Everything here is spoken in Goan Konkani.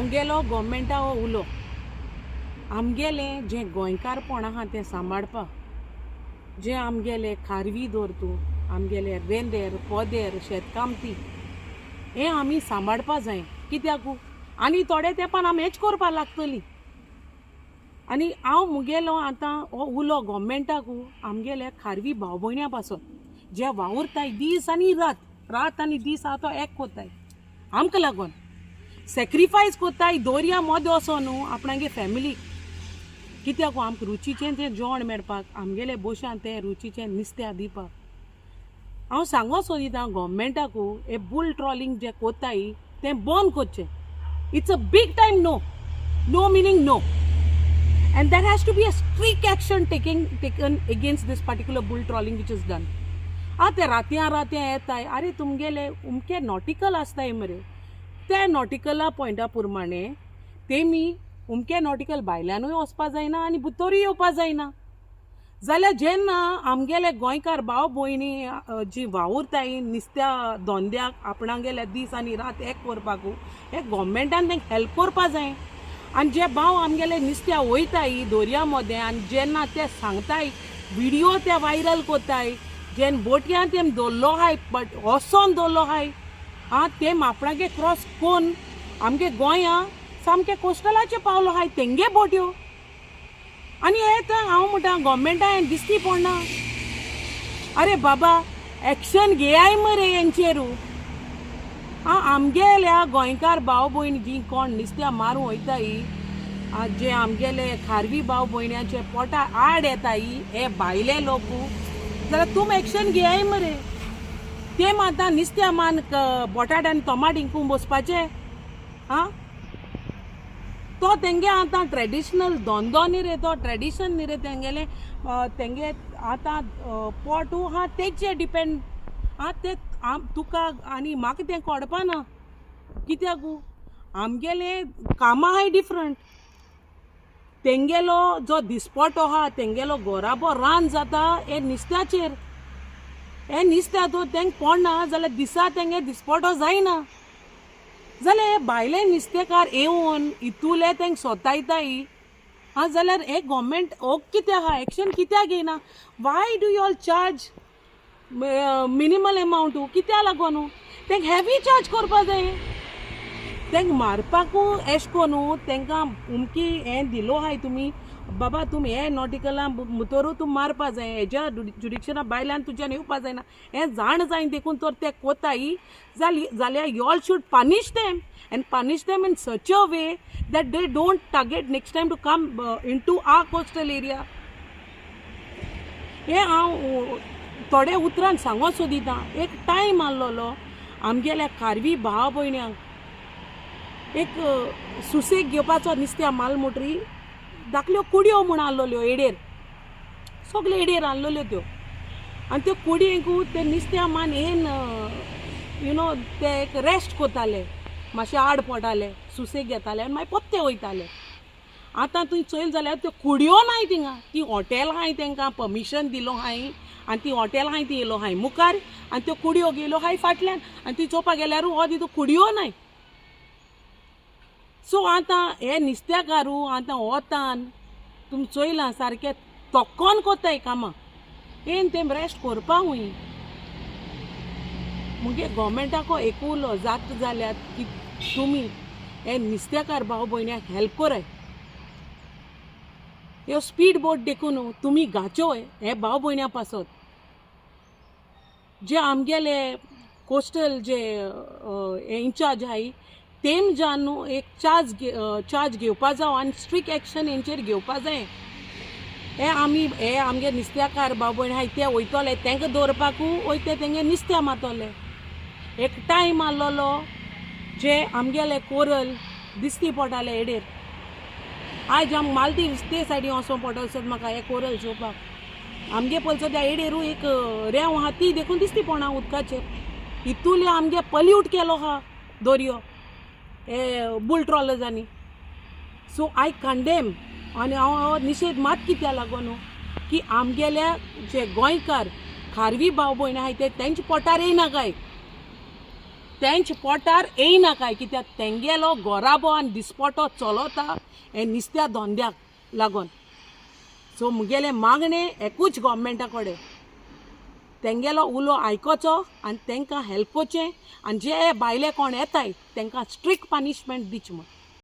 मुगेलो गोवमेंटा हो उलो, आमगेलें जें गोंयकारपण आहा तें सांबाळपा, जें आमगेलें खारवी दवर तूं, आमगेले रेंदेर पोदेर शेतकामती हें आमी सांबाळपा जाय. कित्याकू आनी थोडे तेंपान आमी हेंच करपा लागतली. आनी हांव मुगेलो आतां हो उलो गोवमेंटाकू, आमगेले खारवी भाव भयण्यां पासत जे वावुरताय दीस आनी रात, रात आनी दीस आतां एक कोत्ताय, आमकां लागून सॅक्रिफायस कोत्ताय, दर्या मदें वचोन न्हू आपणागे फॅमिलीक, कित्याक आमकां रुचीचें तें जेवण मेळपाक, आमगेले बोशान तें रुचीचें नुस्त्या दिवपाक. हांव सांगो सोदितां गोवमेंटाकू, हे बुल ट्रॉलिंग जें कोत्ताय तें बंद करचें. It's a big time no. No meaning no, and there has to be a strict action taken against this particular bull trawling which is done. आं, ते रातयां रातयां येताय. आरे, तुमगेले उमके नॉटिकल आसताय मरे, ते नॉटिकला पॉयंटा प्रमाणे तेमी उमके नॉटिकल भायल्यानूय वचपा जायना आनी भितरूय येवपा जायना. जाल्यार जेन्ना आमगेले गोंयकार भाव भयणी जी वावुरताय नुस्त्या धंद्याक, आपणागेले दीस आनी रात एक करपाकू, हे गोवमेंटान तांकां हेल्प करपा जाय. आनी जे भाव आमगेले नुस्त्या वयताय दर्या मदें आनी जेन्ना ते सांगताय, विडियो ते वायरल कोत्ताय, जेन्ना बोटयान तेम दवरलो आहाय, बट वचोन दवरलो आहाय, आं, तेम आपणागे क्रॉस कोन्न आमगे गोंया सामके कोस्टलाचे पावलो आहाय तेंगे बोटयो. आनी हे तर हांव म्हणटा, गोवमेंटा हें दिसती पडना. अरे बाबा, एक्शन घेयाय मरे हेंचेरू. आं, आमगेल्या गोंयकार भाव भयण जी कोण नुस्त्या मारूं वयताय, जे आमगेले खारवी भाव भयण्याचे पोटा आड येताय हे भायले लोक, जाल्यार तुम एक्शन घेयाय मरे. ते आतां नुस्त्या मान बटाट आनी टोमाट इंकूंक बसपाचे. आं, तो तेंगे आतां ट्रेडिशनल धंदो न्ही रे, तो ट्रेडिशन न्ही रे तेंगेलें. तेंगे आतां पोटू आहा तेचेर डिपेंड. आं, ते तुका आनी म्हाका तें कळपा ना, कित्याकू आमगेलें कामां आहाय डिफरंट. तेंगेलो जो दिसपटो आहा, तेंगेलो घराबो रान जाता हे नुस्त्याचेर. हे नुस्त्या तो तेंक पडना जाल्यार दिसा तेंगे दिसपटो जायना. जाल्यार हे भायले नुस्तेकार येवन इतुले तेंक सोतायताय. आं, जाल्यार हे गोवमेंट ओक कित्याक आहा, एक्शन कित्याक घेयना? Why do you all charge minimal एमावंटू? कित्याक लागोन? तेंक हेवी चार्ज करपा जाय. तेंक मारपाकू एश कोन्नू तेंकां उमकी हें दिलो आहाय तुमी, बाबा तुमी हे नॉटिकला भितरू तूं मारपा जाय, हेज्या जुडिक्शना भायल्यान तुज्यान येवपा जायना, हें जाण जाय देखून तर ते कोताय जाली जाल्यार y'all should punish them and punish them in such a way that they don't target next time to come into our coastal area. हें हांव थोड्या उतरान सांगो सोदितां. एक टायम आहलोलो आमगेल्या खारवी भाव भयण्यांक एक सुसेग घेवपाचो. नुस्त्या माल मोटरी धाकल्यो कुडयो म्हूण आहलोल्यो एडेर, सगल्यो एडेर आहलोल्यो त्यो. आनी त्यो कुडयेंकू ते नुस्त्या मान येन you know ते एक रेस्ट कोताले, मातशे आड पडटाले, सुसेग घेताले आनी मागीर पोत्ते वयताले. आतां तुवें चोयल जाल्यार त्यो कुडयो नाय थिंगा. ती हॉटेल आहाय, तेंकां परमिशन दिलो आहाय आनी ती हॉटेल आहाय, ती येयलो आहाय मुखार आनी त्यो कुडयो गेलो आहाय फाटल्यान. आनी ती चोवपाक गेल्यार हो तितू कुडयो नाय. सो आतां हे नुस्त्याकारू आतां वतान तुमी चोयलां, सारकें तोक्कोन कोत्ताय कामां. येन तेम रेस्ट करपा हुंय. मुगे गोवमेंटाको एक उलो जाता जाल्यार की तुमी हे नुस्तेकार भाव भयण्यांक हेल्प कराय. ह्यो स्पीड बोट देखून तुमी गाच्यो हे भाव भयण्यां पासत. जे आमगेले कोस्टल जे इन्चार्ज आहाय, तेमच्यान न्हू एक चार्ज घेवपा जावो आनी स्ट्रिक्ट एक्शन हेंचेर घेवपा जाय. हे आमी हे आमगे नुस्त्याकार भाव भयण आहाय, ते वयतले तेंका दवरपाकू वयते, तेंगे नुस्त्या मारतले. एक टायम आहलोलो जे आमगेले कोरल दिसती पडटाले एडेर. आयज आम मालदीव ते सायडीन वचों पडटलें सो म्हाका हे कोरल चोवपाक. आमगे पळचो त्या एडेरू एक रेंव आहा, ती देखून दिसती पडना उदकाचेर. इतुले आमगे पल्यूट केलो आहा दर्यो हे बुल ट्रॉलर्सांनी. सो I condemn आनी हांव निशेध मात कित्याक लागून न्हू की आमगेल्या जे गोंयकार खारवी भाव भयण आहाय, ते तेंच्या पोटार येयना काय. तेंच पोटार येयनाकाय, कित्याक तेंगेलो गोराबो आनी दिसपोटो चलोता हे नुस्त्या धंद्याक लागोन. सो मुगेलें मागणें एकूच गोवोरमेंटा कडेन, तेंगेलो उलो आयकोचो आनी तेंकां हेल्प करचें आनी जे भायले कोण येताय तेंकां स्ट्रिक्ट पनिशमेंट दिचें म्हूण.